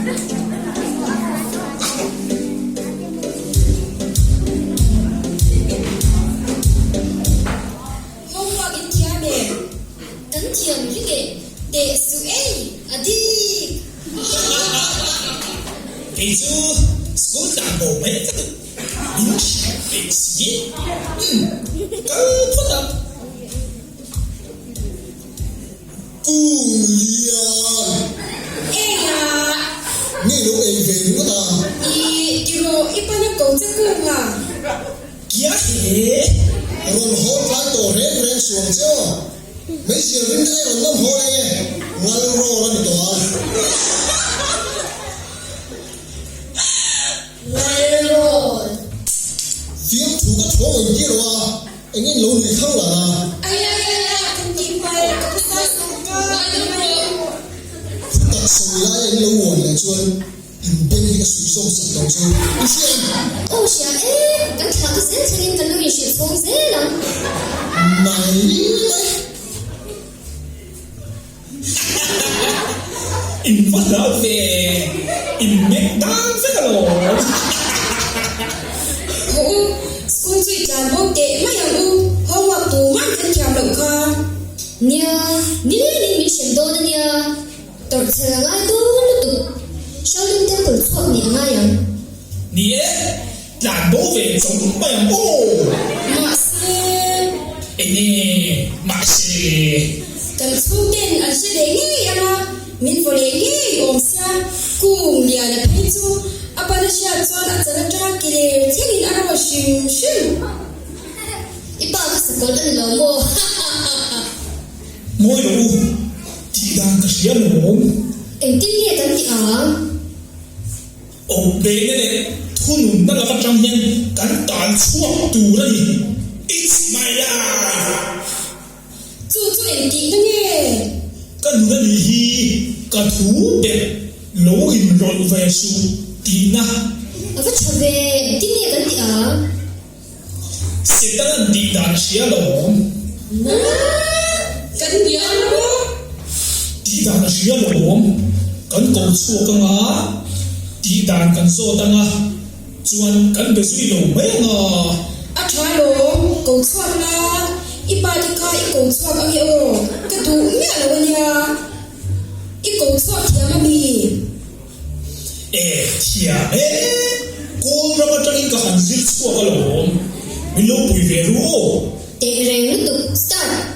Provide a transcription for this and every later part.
Homework in thiam em? Kan thiam ring e, teh suh ei, a dik! Kei chu school tlan bo mai ka duh, min hriat ve si. Umm, kal phawt ang. Kung Lian! Eia! Nge lo ei ve ringawt a? I tiraw i pana ko che kung a? Kia he! Rawn haw tlai tawh reng reng suang che aw. Hmeichhia rim te kha i rawn nawm haw leh nge? Ngal rawl a ni tawh a. Ngal rawl. Fiamthu ka thaw ngawih tir lo a. Eng in lo nui thang la? Ai ai ai a kan tih hmai ka pu sai suh ka ti mai. Thu tak sawi lai a in lo uan leh chuan in beng hi ka suih zawm sak lo chu i hria em? Aw hria e, kan thlah te zel thlengin kan lo inhrilh chhawng zel ang. Mai mai. In va hlau ve, in meng dang vek alawm. Haw u, school chu i tlan bawk teh mai ang u, homework tumah kan thiam loh kha. Nia, nilengin min hrem dawn a nia, tawrh chhel a ngai dawn lutuk, Shaolin Temple chhuak nih a ngai ang. Ni e, tlan bo ve chawm mai ang aw. Mahse. Enge mahse. Kan chhungten an hre ve ngei ang a, min vaw leh ngei awm sia, Kung Liana phei chu a pana hriat chuan a chan atanga ke ler thlengin a rawn hrim hrim. I pa ka sakawlh a ni lo maw? Ha ha ha ha. Ngawi lo u, tih dan ka hria lawm. Engtin nge kan tih ang? Awmbeina leh thununna lak atang hian kan tal chhuak tur a ni. It's my life! Chu chu engtihna nge? Ka nun a nih hi ka thu ber lo inrawlh ve suh tihna. A va tha ve, engtin nge kan tih ang? Satan an tih dan a hria lawm. Na, kan biang lo. Tih dan a hria lawm. Kan ko chhuak anga, tih dan kan zawt anga, chuan kan be zui lo mai anga. A tha lawm, ko chhuak la, i pa te kha i ko chhuak ange aw, ka duh miah lo ania. I ko chhuak thiam ami? E thiam e, kawl ram atangin ka han zir chhuak alawm, min lo pui ve ru aw. Teh reng lutuk, start.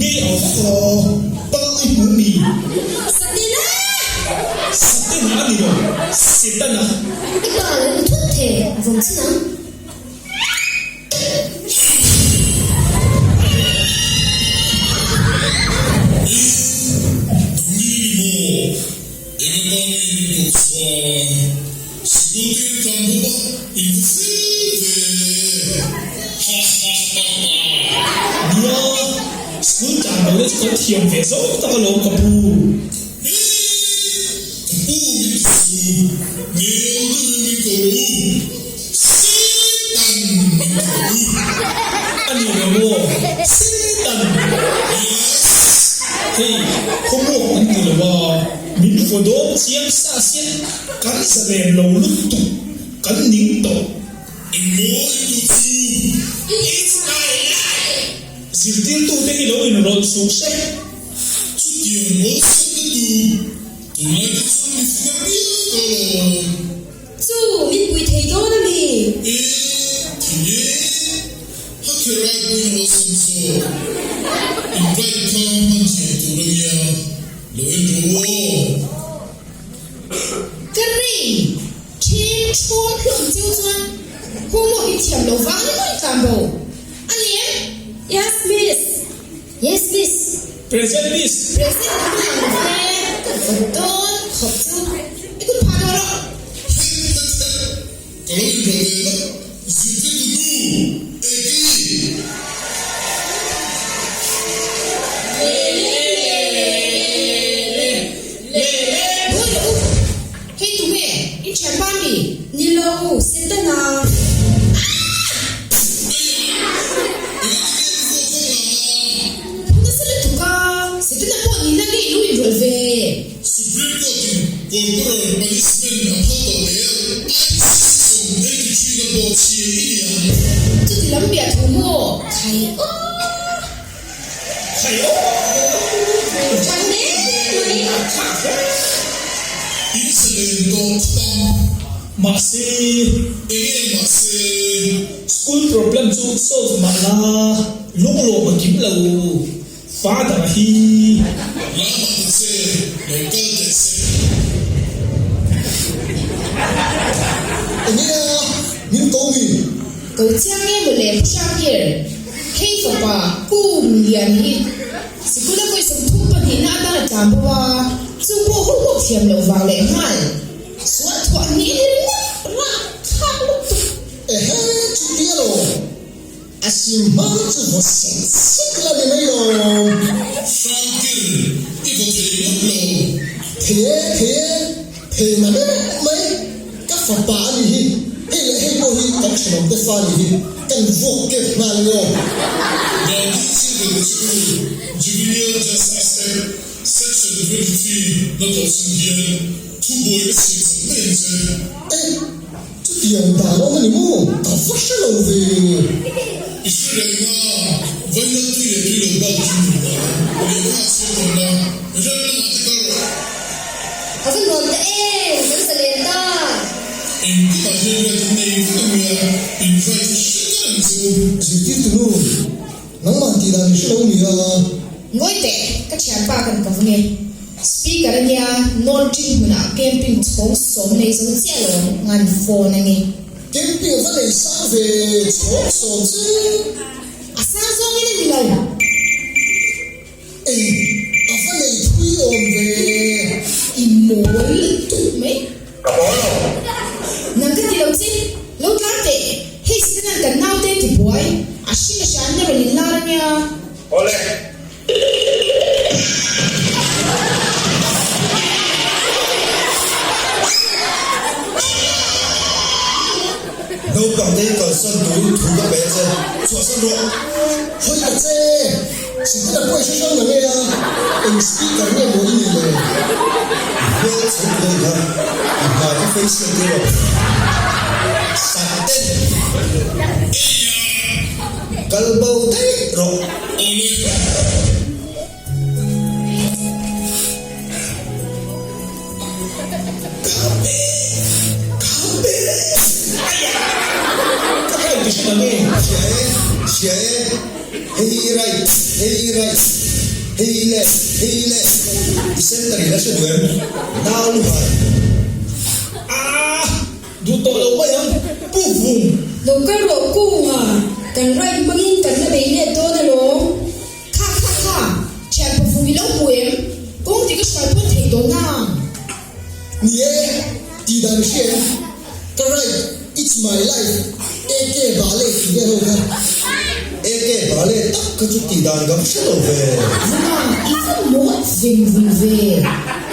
Nge a haw pa i hmu mi? Satena! Satena a ni lo, Setana. I pa lo ni thut the, vawm chin ang. Nangni ni maw? Eng atan nge in kawp chhuah? Sikul te in tlan bawk a, in va fel ve! Ha ha ha ha! Nia, school tlan lo te chu kan thiam ve zawk tak alawm ka pu. He! Ka pu min ti su, ngel deuhin min ko rawh u, Satan min ti rawh u. A ni lo maw? Satan! Yes! Hei, khawmuak an ti lo a. Min vaw dawn chiang sa sia, kan zalen lo lutuk, kan ning tawh. Engmaw i duh chu? It's my life! Zirtirtute hi lo inrawlh suh se. Chutiang awlsam lutuk, tunlai te chuan mi fing apiang ka lawm. Chu, min pui thei dawn a mi? E, thei e, ha kher ai pawhin awlsam zawk. In bike kha hman thiam tur a nia. Lo en rawh u aw. Ka ring then thawn hlawm cheu chuan homework in thiam lo vang ni mai tlan bo a ni em? Yes miss. Yes miss. Present miss. Present ka hman ang ve ka va dawn khawp chu i kut phah tawh rawh. Hei hek hek ka lo inrawlh ve lawk zirtirtu nu Eki. Lele. ve? Supreme Court in corporal punishment a phal tawh leh IPC section 83 na pawh chhia i ni ang. Chuti lam piah thu maw? Khai aw! Khai aw! Tha hle mai. Tha hle. In zalen tawh khawp ang. Mahse. Enge mahse? School problem chu solve mah la, lunglawm a kim lo. Father hi. Lama ta che, lo kal teh se. Enge a, min ko mi? Ko chiang nge maw le Pu Hrangkir, hei fapa Pu Milian hi sikul a vawi 32 na atan a tlan bo a, chu pawh ho pawh thiam loh vang leh nghal. Sual thuah hnih ni ringawt rah thlak lutuk. Ehe, chutia lo. A sim hma chu vaw sek sek la ni mai lo. Hrangkir, i vaw thei ngawt lo. Thei e, thei e, thei na meuh mai. Ka fapa a nih hi, hei leh hei pawh hi kan thenawm te fa nih hi, kan vuak kep nghal ang aw. 1972 Juvenile Justice Act Section 23 na tawhchhan hian thubuai ka siam sak mai ang che. E, chutiang dan awm a ni maw? Ka va hre lo ve. I hre reng a, vainal tui leh tui lo bak chu ni lo ang. Lehkha chhiar tawh la, ram lamah te kal rawh. A va nuam ta em, kan zalen ta. Engtikah hian right in nei vek ang nia, in right hi hre kar ang che u. Zirtirtu nu, Nangmah tih dan i hre lo nia. Ngawi teh, ka thianpa kan ka vung e. Speaker a nia, North Ṭing hmunah camping chhawng sawm nei zo chiah lo ang ngan phone a ni. Camping a va nei sang ve chhawng sawm che. A sang zawngin a ni lo. Ei, a va nei thui awm ve. I mawl lutuk mai. Ka mawl lo. Nang ka ti lo che, lo tlan teh. Hei Sitanan kan naute ti buai, a hring a hran na rawn inlar a nia. Awle. Naupang te hi kalsan turin thu ka pe che, chhuahsan rawh. Hawi ta che, Sitana pawh i hre hrang na nge a, eng speaker nge maw i nih le? I hmel chho tih a ni kha, i hmai kha facial tir rawh. Satan! Kal bo daih rawh. Hria e, hria e, hei hi i right, hei hi i right, hei hi i left, hei hi i left, i center i la hre duh em? Nau luhai. Aah! Duh tawh lo mai ang, Pu Vung! Lo kal rawh Kunga, kan right hmangin kan la bei let dawn alawm. Kha kha kha, thian pawfung i lo hmu em? Kawng dik a hruai pawn thei tawh nang. Ni e, tih dan i hria em? Ka right, it's my life, AK Bale tih vel ho kha. AK Bale tak kha chu tih dan ka va hre lo ve. Vunga, i va mawt veng vung ve.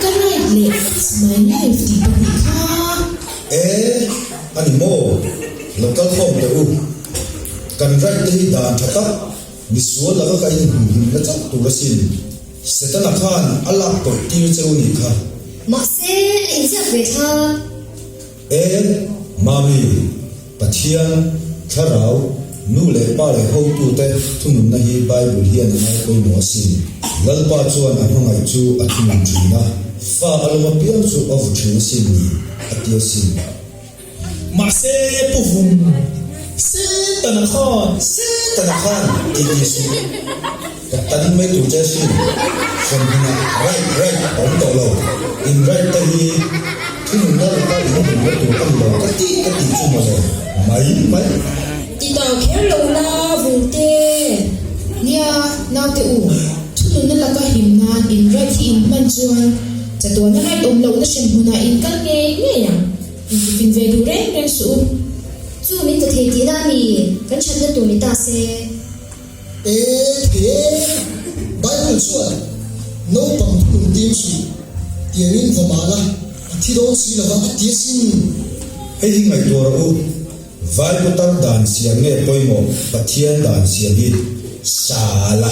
Ka right leh it's my life tih pahnih kha. E, a ni maw? Lo kal khawm teh u. Kan right te hi dan tha tak. Misual laka ka inhumhimna chauh tur asin. Setana khan a lak tawih tir che u nih kha. Mahse, a inziak ve thla. E, Mami, Pathian, Thlarau, nu leh pa leh hotute thununna hi Bible hian a ngai pawimawh asin. Lalpa chuan a hmangaih chu a thunun thin a, fa a lawm apiang chu a vu thin asin ni, a ti asin. Mahse, Pu Vung, Setana khan, Setana khan ti ti suh. Ka tan mai tur che sin. Hrem hunah right right a awm tawh lo. In right te hi thununna laka in hmunna tur a ni lo ka tih ka tih chu mawle. Mai mai. Ti tau kher lo la, Vungte. Nia, naute u, thununna laka him nan in right hi in hman chuan chatuana right awm lohna hrem hmunah in kal ngei ngei ang. Intifin ve duh reng reng suh u. Chu min ta thei tihna a ni, kan thatna tur ni ta se. E the, Bible chuan naupang thunun tim suh, tiangin va mah la, a thi dawn si lova a ti asin. Hei hi ngaihtuah rawh u, Vai putar dan siam nge pawimawh Pathian dan siam hi? Sala.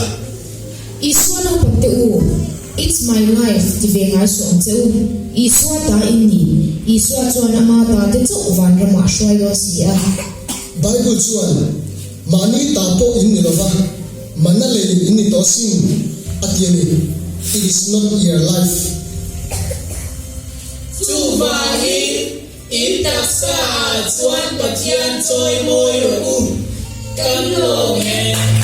Isua naupang te u. It's my life ti ve ngai suh ang che u. Isua ta in ni. Isua chuan ama ta te chauh vanramah a hruai dawn si a. Bible chuan, Mahni ta pawh in ni lova, mana lei in ni tawh sin, a ti a ni. It is not your life. Chuvangin, in taksa ah chuan Pathian chawi mawi rawh u. Kan lawm e.